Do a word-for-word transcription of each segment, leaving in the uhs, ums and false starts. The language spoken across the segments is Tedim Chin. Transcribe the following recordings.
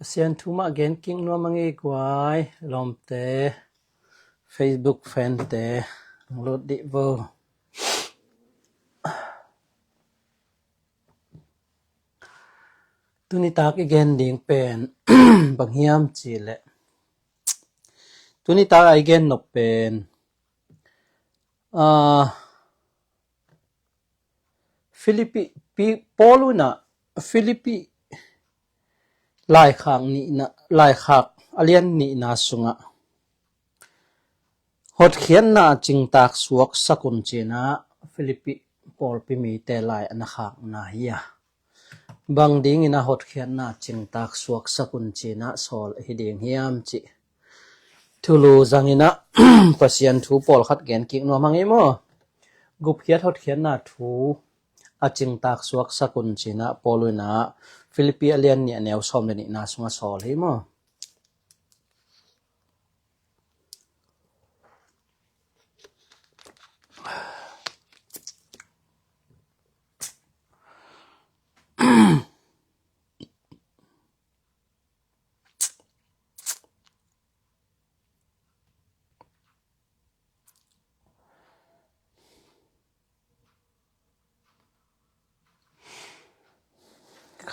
Sian thu mah gen kik nuam a ngei guai, lawmte, Facebook fan te, lut dih vo. Tuni tak i gen ding pen bang hiam cih leh, tuni tak a i gen nop pen, ah, Philippi, Pi-, Paul in ah Philippi laikhak nihna, laikhak a lian nihna sungah hotkhiatna a cingtak suaksak un ci-in ah Philippi pawlpi mite lai a na khakna hi a. Bang dingin ah hotkhiatna a cingtak suaksak un ci-in ah sawl hi ding hiam cih thulu zangin ah Pasian thu pawlkhat gen kik nuam hang ei maw. Gupkhiat hotkhiatna thu a cingtak suaksak un ci-in ah Paul in ah Philippi a lian nih a neu sawm le nihna sungah sawl hi maw.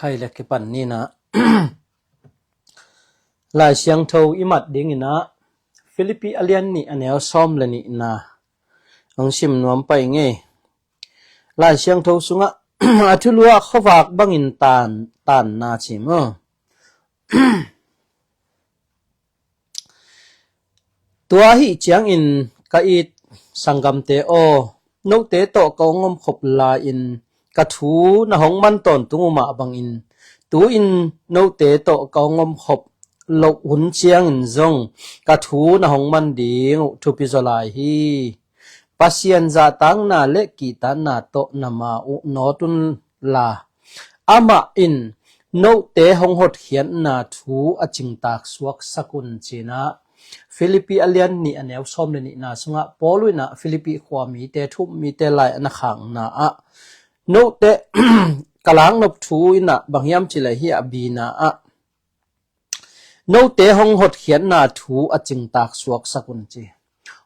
Khai le kipan ni in ah Lai Siangtho i mat dingin ah Philippi a lian nih a neu sawm le nihna hong sim nuam pah ing ei. Lai Siangtho sungah a thulu ah khuavak bangin tan, tanna ci maw. Tua ahih ciangin ka it sanggamte aw, note tawh ka hong omkhop lai-in ka thu na hong man tawntung uh mah bangin tu-in note tawh ka hong omkhop loh hun ciangin zong ka thu na hong man ding uh thupi zaw lai hi. Pasian zahtakna le kihtakna tawh na ma uh nawt un la, amah in note hong hotkhiatna thu a cingtak suaksak un ci-in ah Philippi a lian nih a neu sawm le nihna sungah Paul in ah Philippi khua mite, thu um mite lai a na khakna ah note ka laknop thu in ah bang hiam cih leh hih a bina ah note hong hotkhiatna thu a cingtak suaksak un ci.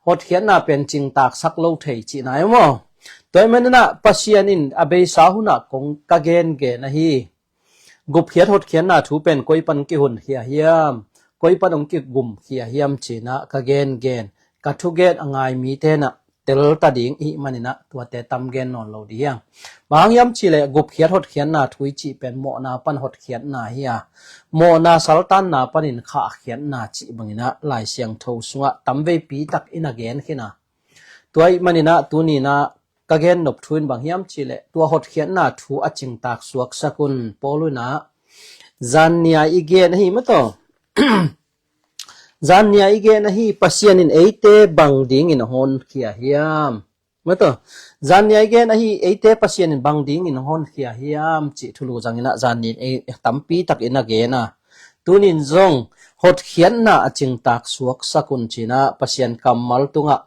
Hotkhiatna pen cingtak sak lo thei cihna hi maw. Tua ahih manin ah Pasian in a beisa hun ah kong ka gengen ahi gupkhiat hotkhiatna thu pen koi pan kihonkhia hiam, koi pan hong kigumkhia hiam ci-in ah ka gengen, ka thugen a ngai mite in ah telta ding i hih manin ah tuate tam gen nawn lo ding hi hang. Bang hang hiam cih leh gupkhiat hotkhiatna thu i cih pen mawhna pan hotkhiatna hi a, mawhna saltanna panin khahkhiatna cih bangin ah Lai Siangtho sungah tamveipi tak in a gen khin a. Tua ahih manin ah tuni in ah ka gen nop thu in bang hiam cih leh tua hotkhiatna thu a cingtak suaksak un. Paul in ah zanni a i gen ahi maw taw. Zanni a i gen ahi Pasian in eite bang dingin hong honkhia hiam? Maw taw. Zanni a i gen ahi eite Pasian in bang dingin hong honkhia hiam cih thulu zangin ah zanni in ei tampi takin a gen a. Tunin zong hotkhiatna a cingtak suaksak un ci-in ah Pasian kammal tungah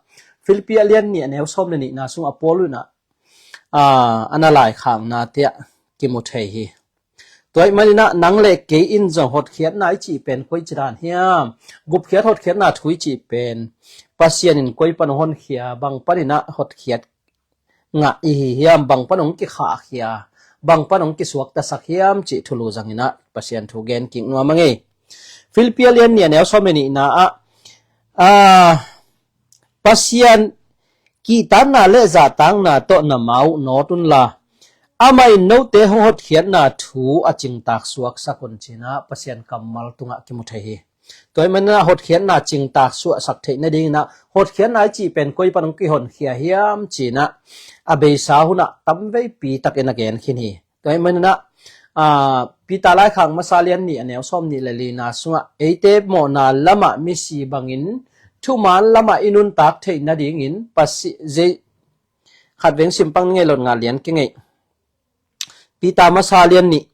Philippi a lian nih a neu sawm le nihna sungah Paul in ah, aa, a na laikhakna te ah kimu thei hi. Tua ahih manin ah nang le kei in zong hotkhiatna i cih pen koici dan hiam? Gupkhiat hotkhiatna thu i cih pen Pasian in koi pan hong honkhia, bang panin ah hotkhiat ngah i hi hiam, bang pan hong kikhahkhia, bang pan hong kisuaktasak hiam cih thulu zangin ah Pasian thu gen kik nuam a ngei. Philippi a lian nih a neu sawm le nihna ah, aa, Pasian kihtakna le zahtakna tawh na ma uh nawt un la, amah in note hong hotkhiatna thu a cingtak suaksak un ci-in ah Pasian kammal tungah kimu thei hi. Tua ahih manin ah hotkhiatna cingtak suaksak theih nadingin ah hotkhiatna i cih pen koi pan hong kihonkhia hiam ci-in ah a beisa hun ah tamveipi takin a gen khin hi. Tua ahih manin ah, aa, Peter laikhak masa lian nih a neu sawm nih le lina sungah eite mawhna lamah misi bangin thuman lamah i nuntak theih nadingin Pasi-, zei-, khat veng simpang ngei, lot nga lian kingei. Peter masa lian nih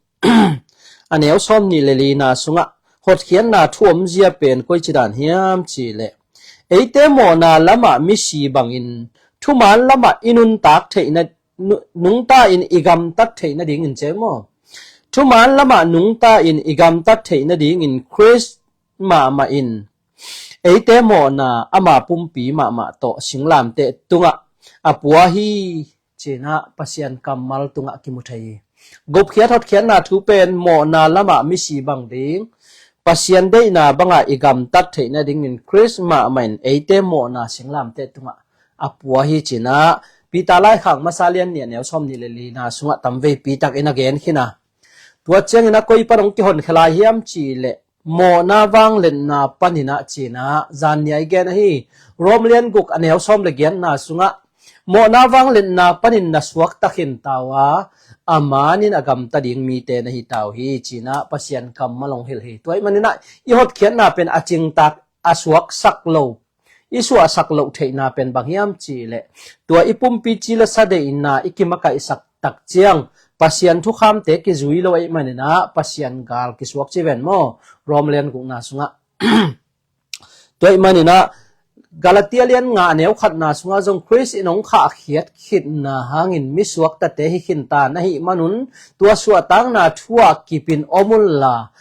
a neu sawm nih le lina sungah hotkhiatna thu omzia pen koici dan hiam cih leh eite mawhna lamah misi bangin thuman lamah i nuntak theih na-, nu-, nungta in i gamtat theih nadingin ci maw. Thuman lamah nungta in i gamtat theih nadingin Khrist mahmah in eite mawhna ama pumpi mahmah tawh singlamteh tungah a pua hi, cinah Pasian kammal tungah kimu thei hi. Gupkhiat hotkhiatna thu pen mawhna lamah misi bang ding, Pasian deihna bangah i gamtat theih nadingin Khrist mahmah in eite mawhna singlamteh tungah a pua hi, cinah Peter laikhak masa lian nih a neu sawm nih le lina sungah tamveipi takin a gen khin a. Tua ciangin a koi pan hong kihonkhia lai hiam cihleh mawhna vangliatna paninah cinah zan nia i gen ahi. Rom lian guk a neu sawm le giatna sungah mawhna vangliatna panin na suakta khin ta uh a, a manin a gamta ding mite na hi ta uh hi, cinah Pasian kammal hong hilh hi. Tua ahih maninah i hotkhiatna pen a cingtak a suaksak lo, i suahsak loh theihna pen bang hiam cihleh tua i pumpi ci le sa deihna i kimakaihsak tak ciang Pasian thukhamte kizui lo ahih maninah Pasian gal kisuak ci ven maw? Rom lian gukna sungah. Tua ahih maninah Galatia lian nga a neu khatna sungah zong Khrist in hong khahkhiat khitna hangin misuaktate hi khinta na hih manun tua suahtakna thu-ah kipin om unla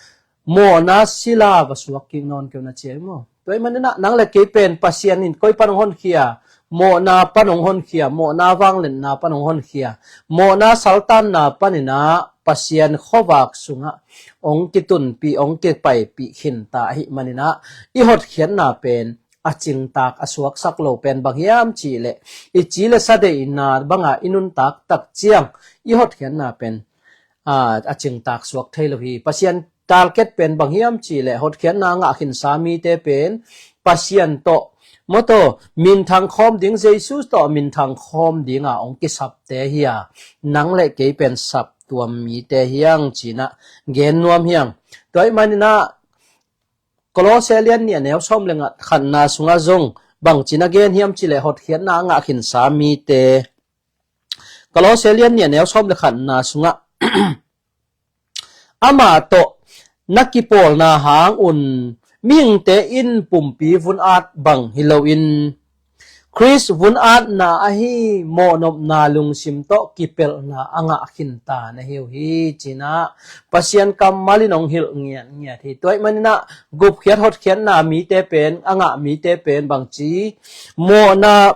mawhna sila va suak kik nawn kei un a ci hi maw? Tua ahih maninah nang le kei pen Pasian in koi pan hong honkhia, mawhna pan hong honkhia, mawhna vangliatna pan hong honkhia, mawhna saltanna paninah Pasian khuavak sungah hong kitunpih, hong kipaipih khinta ahih maninah i hotkhiatna pen a cingtak a suaksak lo pen bang hiam cihleh i ci le sa deihna bangah i nuntak tak ciang i hotkhiatna pen a, a cingtak suak thei lo hi. Pasian target pen bang hiam cihleh hotkhiatna ngah khinsa mite pen Pasian tawh mawtaw minthang khawm ding, Jesu tawh minthang khawm dinga hong kisapte hi a, nang le kei pen saptuam mite hiang cinah gen nuam hiang. Tua ahih maninah Kolose lian nih a neu sawm le khatna sungah zong bang cinah gen hiam cihleh hotkhiatna a ngah khinsa mite Kolose lian nih a neu sawm le khatna sungah amah tawh na kipawlna hang un mihingte in pumpi vun-at bang hi loin Khrist vun-atna ahi mawhnopna lungsim tawh kipelhna a ngah khinta na hi uh hi, cinah Pasian kammal in hong hilh ngiatngiat hi. Tua ahih maninah gupkhiat hotkhiatna mite pen a ngah mite pen bangci mawhna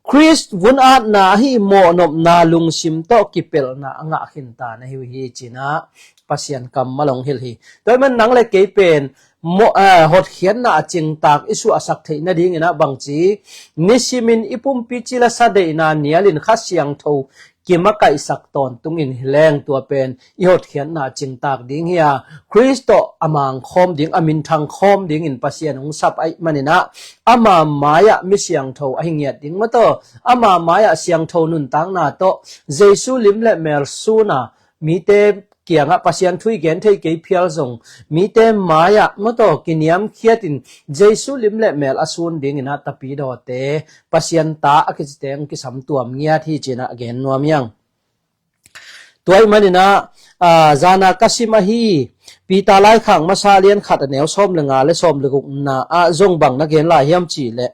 Khrist vun-atna ahi mawhnopna lungsim tawh kipelhna a ngah khinta na hi uh hi, cinah Pasian kammal hong hilh hi. Tua ahih man nang le kei pen mawh, eh, hotkhiatna a cingtak i suahsak theih nadinginah bangci nisimin i pumpi ci le sa deihna nialin Kha Siangtho kimakaihsak tawntungin hi leng tua pen i hotkhiatna a cingtak ding hi a, Khrist tawh a mangkhawm ding, a minthang khawm dingin Pasian hong sap ahih maninah ama mai-ah mi siangtho ahi ngiat ding mawtaw, ama mai-ah siangtho nuntakna tawh Jesu lim le mel suna mite kiangah Pasian thu i gen thei kei phial zong mite mai-ah mawtaw kiniamkhiatin Jesu lim le mel a sun dinginah tapidawte, Pasian ta a kicite hong kisam tuam ngiat hi, cinah gen nuam hiang. Tua ahih maninah a, zana ka sim ahi Peter laikhak masa lian khat a neu sawm le nga le sawm le gukna ah zong bang na gen lai hiam cihleh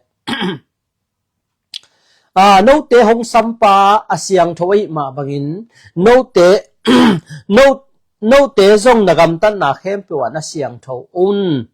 a, note hong sampa a siangtho ahih mah bangin note no, note zong na gamtatna khempeuh ah na siangtho un.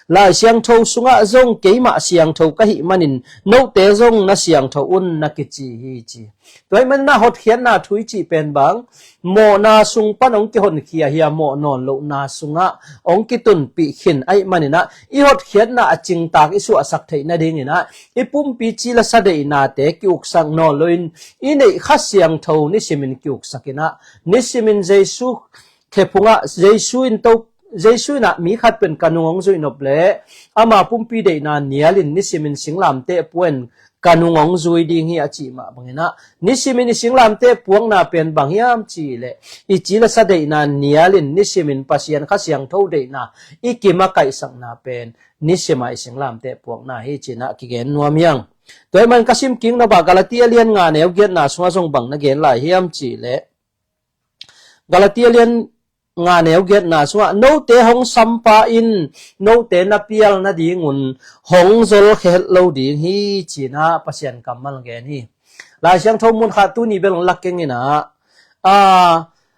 Lai Siangtho sungah zong keimah siangtho ka hih manin note zong na siangtho un na kici hi, ci. Tua ahih maninah hotkhiatna thu i cih pen bang mawhna sung pan hong kihonkhia hi a, mawh nawn lohna sungah hong kitunpih khin ahih maninah i hotkhiatna a cingtak i suahsak theih nadinginah i pumpi ci le sa deihnate kiuksak nawn loin i neih Kha Siangtho nisimin kiuksakinah nisimin Jesu khephungah Jesu in to, Jesu inah mi khat pen ka nung hong zuih nop leh ama pumpi deihna nialin nisimin singlamteh pua in ka nung hong zui ding hi a cih mah banginah nisimin i singlamteh puakna pen bang hiam cihleh i ci le sa deihna nialin nisimin Pasian Kha Siangtho deihna i kimakaihsakna pen nisima i singlamteh puakna hi, cinah kigen nuam hiang. Tua ahih man ka sim kik nop ah Galatia lian nga neu giatna sungah zong bang na gen lai hiam cihleh Galatia lian nga neu giatna sungah note hong sampa in note na pial nadingun hong zol khe het lo ding hi, cinah Pasian kammal gen hi. Lai Siangtho mun khat tuni bel hong lak kenginah a,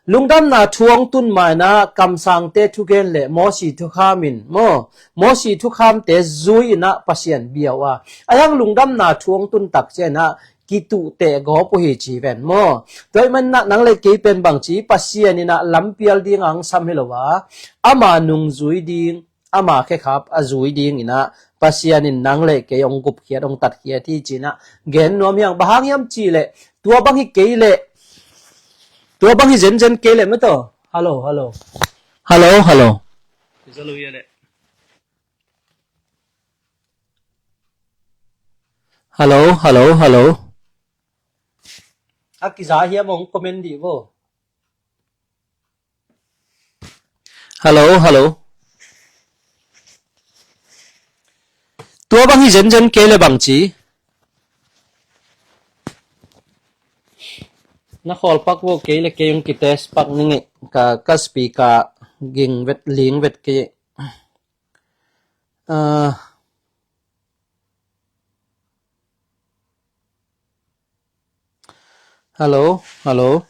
Lungdamna thu hong tun ma-in ah kamsangte thugen le Mosi thukham in maw, Mosi thukhamte zui-in ah Pasian bia uh a, ahi hang lungdamna thu hong tun tak ciangin ah kituhteh gawp uh hi ci ven maw. Tua ahih manin ah nang le kei pen bangci, Pasian in ah lampial ding a hong sam hi lo a, ama nungzui ding, ama khekhap a zui dingin ah Pasian in nang le kei hong gupkhiat, hong tatkhiat hi ci-in ah gen nuam hi hang. Bang hang hiam cih leh tua bang hi kei leh, tua bang hi zenzen kei leh maw taw. Hello, hello. Hello, hello. Hello, hello, hello. A kiza hiam, hong comment dih vo. Hello, hello. Tua bang hi zenzen kei le bangci. Na khawl pak vo, kei le kei hong kitest pak ning ei. Ka, ka speaker ging vet, ling vet kei. Ah. Hello, hello.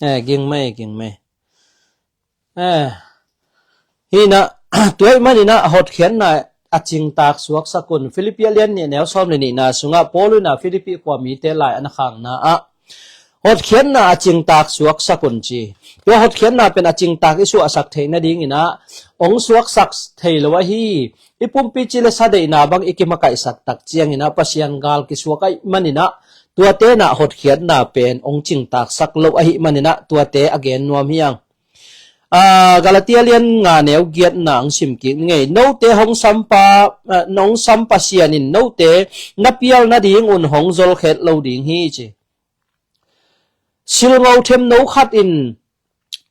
Eh, ging mai, ging mai. Eh, hi-in ah, tua ahih manin ah hotkhiatna a cingtak suaksak un. Filipi a lian nih, a neu sawm le nihna sungah Paul in ah Filipi khua mite lai a na khakna ah hotkhiatna a cingtak suaksak un ci. Tua hotkhiatna pen a cingtak i suahsak theih nadingin ah hong suaksak thei lo ahi. I pumpi ci le sa deihna bang i kimakaihsak tak ciangin ah Pasian gal kisuak ahih manin ah tuate in ah hotkhiatna pen hong cingtaksak lo ahih manin ah tuate a gen nuam hi hang. Ah, Galatia lian nga, neu giatna hong sim kik ning ei. Note hong sampa, ah, hong sam Pasian in note na pial nadingun hong zolkhet lo ding hi ci. Silngo themno khat in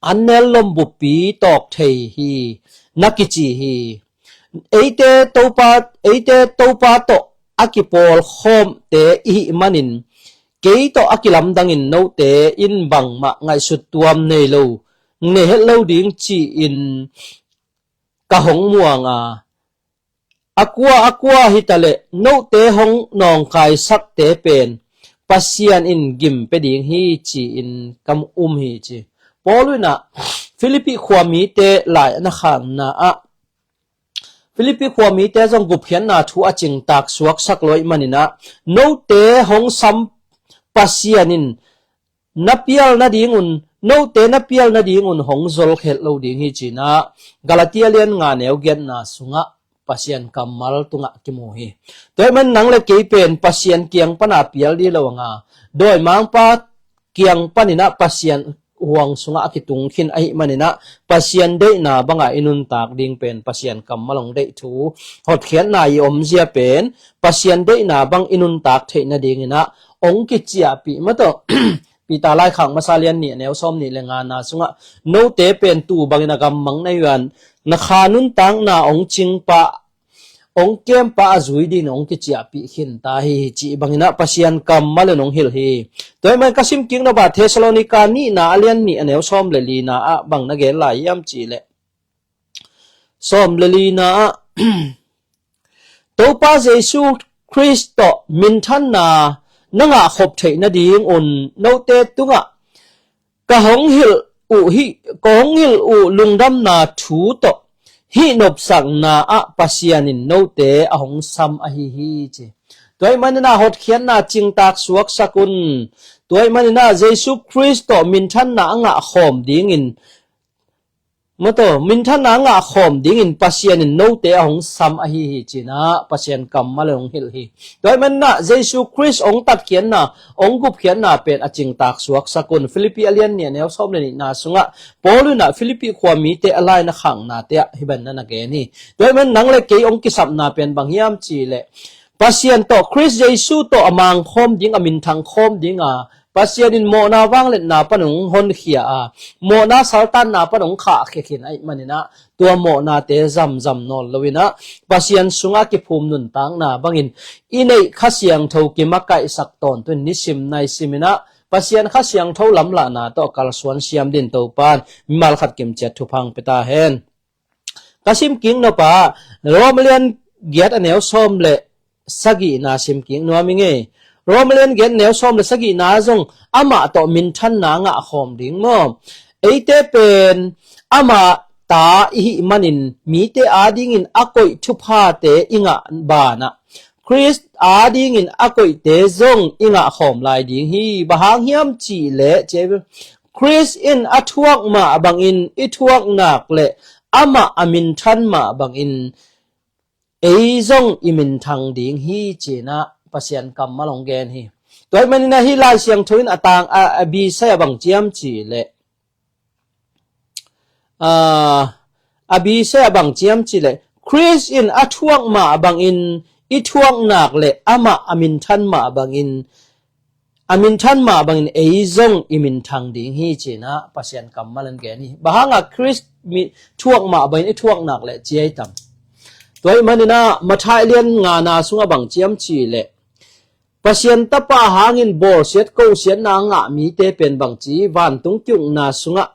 an nel lom buppi tawk thei hi, na kici hi. Eite Topa, eite Topa tawh a kipawlkhawmte i hih manin, kei tawh a kilamdangin note in bangmah ngaihsut tuam nei lo, nei het lo ding ci-in ka hong muang a, a kua a kua hitaleh note hong nawngkaisakte pen Pasian in gim pia ding hi ci-in ka um hi ci. Paul in ah Filipi khua mite lai a na khakna ah, Filipi khua mite zong gupkhiatna thu a cingtak suaksak lo ahih manin ah, note hong sam Pasian in na pial nadingun, note na pial nadingun hong zolkhet lo ding hi ci-in ah Galatia lian nga, neu giatna sungah Pasian kammal tungah kimu hi. Tua ahih manin nang le kei pen Pasian kiang pana pial ding lo hang a, dawimangpa kiang panin ah Pasian huang sungah a kitung khin ahih manin ah Pasian deihna banga i nuntak ding pen Pasian kammal hong deih thu, hotkhiatna i omzia pen Pasian deihna bang i nuntak theih nadingin ah hong kiciahpih maw taw. Peter laikhak masa lian nih, a neu sawm nih le ngana sungah note pen tuu bangin a gammang na hi uh a, na kha nuntakna hong cingpa, hong kempa a zui dingin hong kiciahpih khinta hi hi cih bangin ah Pasian kammal in hong hilh hi. Tua ahih manin ka sim kik nop ah Thessalonika nihna a lian nih, a neu sawm le lina ah bang na gen lai hiam cih leh, sawm le lina ah Topa Jesu Khrist tawh minthanna na ngah khop theih nadingun note tungah ka hong hilh uh hih, ka hong hilh uh lungdamna thu tawh hih nopsakna ah Pasian in note a hong sam ahi hi ci. Tua ahih manin ah hotkhiatna cingtak suaksak un. Tua ahih manin ah Jesu Khrist tawh minthanna a ngah khawm dingin, maw taw, minthanna a ngah khawm dingin Pasian in note a hong sam ahi hi ci-in ah Pasian kammal in hong hilh hi. Tua ahih manin ah Jesu Khrist hong tatkhiatna, hong gupkhiatna pen a cingtak suaksak un. Filipi a lian nih, a neu sawm le nihna sungah Paul in ah Filipi khua mite a lai na khaknate ah hih bangin na gen hi. Tua ahih manin nang le kei hong kisapna pen bang hiam cih leh, Pasian tawh, Khrist Jesu tawh a mangkhawm ding, a minthang khawm ding a, Pasian in mawhna vangliatna pan hong honkhia a, mawhna saltanna pan hong khahkhia khin ahih manin ah, tua mawhnate zamzam nawn lo-in ah, Pasian sungah kiphum nuntakna bangin i neih Kha Siangtho kimakaihsak tawntung in nisim naisim in ah Pasian Kha Siangtho lamlahna tawh kalsuan siam dingin Topa in mimal khat kimciat thupha hong pia ta hen. Ka sim kik nop ah Rom a lian giat, a neu sawm le sagihna sim kik nuam ing ei. Rom a lian giat neu sawm le sagihna zong amah tawh minthanna ngah khawm ding maw? Eite pen amah ta i hih manin mite adingin a koih thuphate i ngah banah Khrist adingin a koihte zong i ngah khawm lai ding hi. Bang hang hiam cih leh, Khrist in a thuak mah bangin i thuak nak le amah a minthan mah bangin ei zong i minthang ding hi, ci-in ah Pasian kammal hong gen hi. Tua ahih manin ah hih Lai Siangtho in a tang a, a bisiah bang hiam cih leh, a, a bisiah bang hiam cih leh, Khrist in a thuak mah bangin i thuak nak le amah a minthan mah bangin, a minthan mah bangin ei zong i minthang ding hi, ci-in ah Pasian kammal hong gen hi. Bang hang a Khrist mi thuak mah bangin i thuak nak le ci hiam? Tua ahih manin ah Mathai lian ngana sungah bang hiam cih leh, Pasian Tapa hangin bawlsiat kosiatna a ngah mite pen bang ci, vantung ki-ukna sungah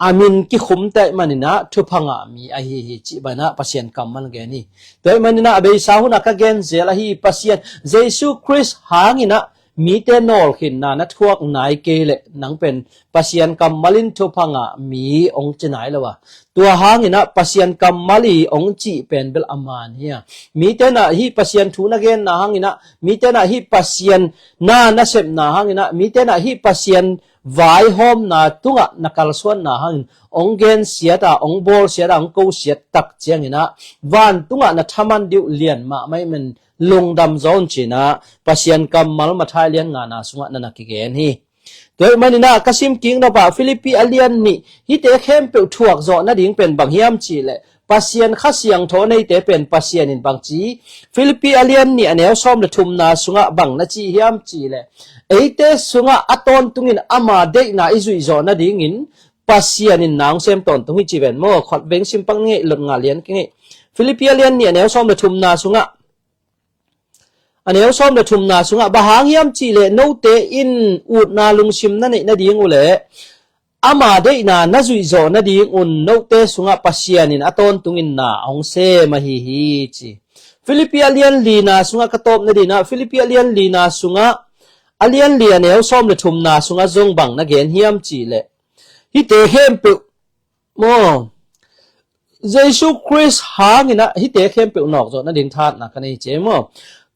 a min kikhumte ahih manin ah thupha ngah mi ahi hi, cih bang in ah Pasian kammal gen hi. Tua ahih manin ah a beisa hun ah ka gen zel ahi, Pasian Jesu Khrist hangin ah mite nawlkhinna na thuak nai kei leh nang pen Pasian kammal in thupha ngah mi hong ci nai lo a, tua hangin ah Pasian kammal i hong cih pen bel a man hi a. Mite in ah hih Pasian thu na genna hangin ah, mite in ah hih Pasian na na sepna hangin ah, mite in ah hih Pasian vaihawmna tungah na kalsuanna hangin hong gensiat a, hong bawlsiat a, hong kosiat tak ciangin ah vantungah na thaman ding uh lian mahmah ahih manin lungdam zaw un, ci-in ah Pasian kammal Mathai lian ngana sungah na na kigen hi. Tua ahih manin ah ka sim kik nop ah Philippi a lian nih, hihte khempeuh thuak zawh nading pen bang hiam cih leh, Pasian Kha Siangtho a neite pen Pasian in bang ci, Philippi a lian nih a neu sawm le thumna sungah bang na ci hiam cih leh, eite sungah a tawntungin ama deihna i zuih zawh nadingin Pasian in na hong sem tawntung hi, ci ven maw? Khat vei hong sim pak ni ei, lot nga lian keng ei. Philippi a lian nih a neu sawm le thumna sungah, a neu sawm le thumna sungah, bang hang hiam cih leh note in utna lungsim na neih nading uh leh ama deihna na zuih zawh nading un note sungah Pasian in a tawntungin na hong sem ahi hi, ci. Philippi a lian lina sungah ka tawp nading ah, Philippi a lian lina sungah, a lian li a neu sawm le thumna sungah zong bang na gen hiam cih leh, hihte khempeuh maw, Jesu Khrist hangin ah hihte khempeuh nawk zawh nading thahatna ka nei, ci maw?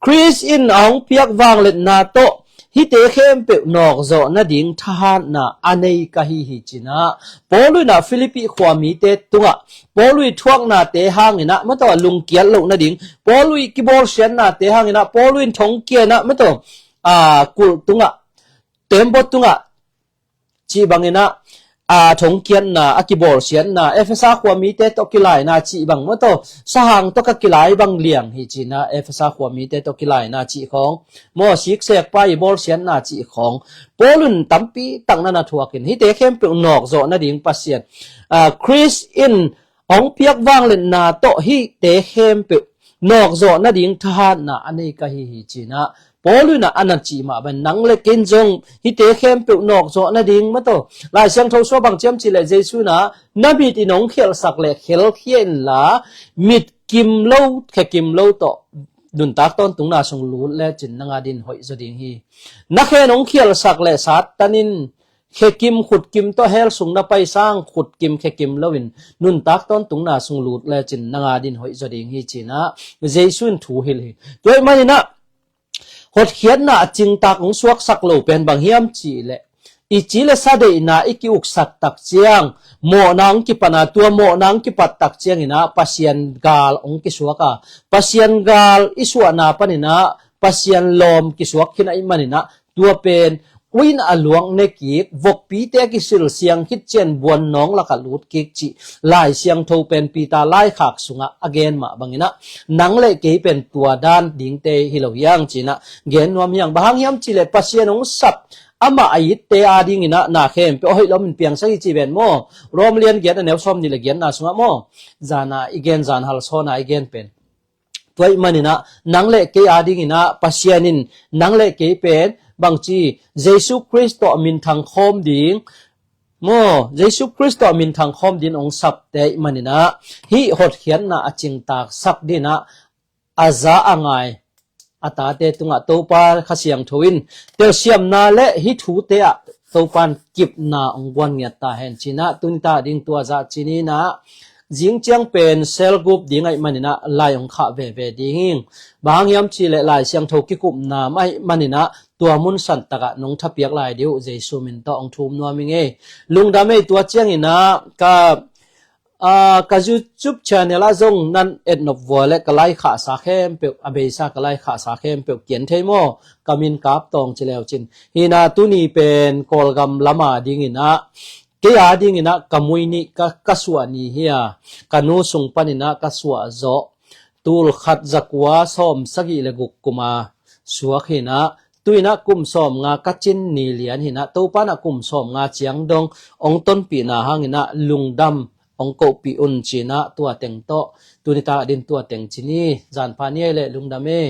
Khrist in a hong piak vangliatna tawh hihte khempeuh nawk zawh nading thahatna a nei ka hi hi, ci-in ah Paul in ah Philippi khua mite tungah Paul i thuaknate hangin ah, maw taw, lungkiat loh nading, Paul i kibawlsiatnate hangin ah, Paul in thongkia in ah, maw taw, a, kulh tungah, tembaw tungah, cih bangin ah, a, thongkiatna, a kibawlsiatna, Efesa khua mite tawh kilaina cih bang, maw taw, sahang tawh ka kilai bang liang hi, ci-in ah Efesa khua mite tawh kilaina cih khawng, maw, siksekpa i bawlsiatna cih khawng, Paul in tampi tak na na thuak in, hihte khempeuh nawk zawh nading Pasian, a, Khrist in hong piak vangliatna tawh hihte khempeuh nawk zawh nading thahatna a nei ka hi hi, ci-in ah Paul in ah a na cih mah bang nang le kei in zong hihte khempeuh nawk zawh nading, maw taw, Lai Siangtho sungah bang ci hiam cih leh, Jesu in ah na mit in hong khialhsak leh khelkhia inla, mit kim lo, khe kim lo tawh nuntak tawntungna sung lut lecin nang adingin hoih zaw ding hi. Na khe in hong khialhsak leh Satan in khe kim khut kim tawh hell sung na pai sang, khut kim khe kim loin nuntak tawntungna sung lut lecin nang adingin hoih zaw ding hi, ci-in ah Jesu in thu hilh hi. Tua ahih manin ah hotkhiatna a cingtak hong suaksak lo pen bang hiam cih leh, i ci le sa deihna i ki-uksak tak ciang, mawhna hong kipan a, tua mawhna hong kipat tak ciangin ah Pasian gal hong kisuak a, Pasian gal i suahna panin ah Pasian lawm kisuak khin ahih manin ah, tua pen ui in a luang ne kik, vokpite a kisil siang khit ciang buannawng lakah lut kik cih Lai Siangtho pen Peter laikhak sungah a gen mah bangin ah, nang le kei pen tua dan dingte hi lo hi hang, ci-in ah gen nuam hi hang. Bang hang hiam cih leh Pasian hong sap, amah a itte adingin ah na khempeuh a hoih lomin piangsak hi, ci ven maw? Rom lian giat a neu sawm nih le giatna sungah maw, zan a i gen, zan hal sawn a i gen pen. Tua ahih manin ah nang le kei adingin ah Pasian in nang le kei pen bangci, Jesu Khrist tawh minthang khawm ding, maw, Jesu Khrist tawh minthang khawm dingin hong sapte ahih manin ah, hih hotkhiatna a cingtak sak dingin ah a za a ngai, a tate tungah Topa Kha Siangtho in telsiamna le hih thute ah Topa in kipna hong guan ngiat ta hen ci-in ah tuni ta ding tua zah ci-in ah zing ciang pen cell group ding ahih manin ah lai hong khah veve ding. Bang hang hiam cih leh Lai Siangtho kikupna mah ahih manin ah tua mun san takah nong thapiak lai ding uh Jesu min tawh hong thum nuam ing ei. Lungdam ei. Tua ciangin ah ka, ah, ka YouTube channel ah zong nan etnop vua le ka lai khahsa khempeuh, a beisa ka lai khahsa khempeuh kian thei maw? Ka min Kap Tawng ci leu cin. Hi-in ah tuni pen Kawlgam lam a dingin ah, kei a dingin ah ka mui nih ka, ka suah ni hi a, ka nu sung panin ah ka suah zawh. Tul khat za kua sawm sagih le guk kum a suak hi-in ah, tu-in ah kum sawm nga ka cin ni lian hi-in ah, Topa in ah kum sawm nga ciang dong hong tonpihna hangin ah lungdam hong kohpih un ci-in ah tua teng tawh tuni ta ding tua teng ci ni. Zanpha ni ei le lungdam ei.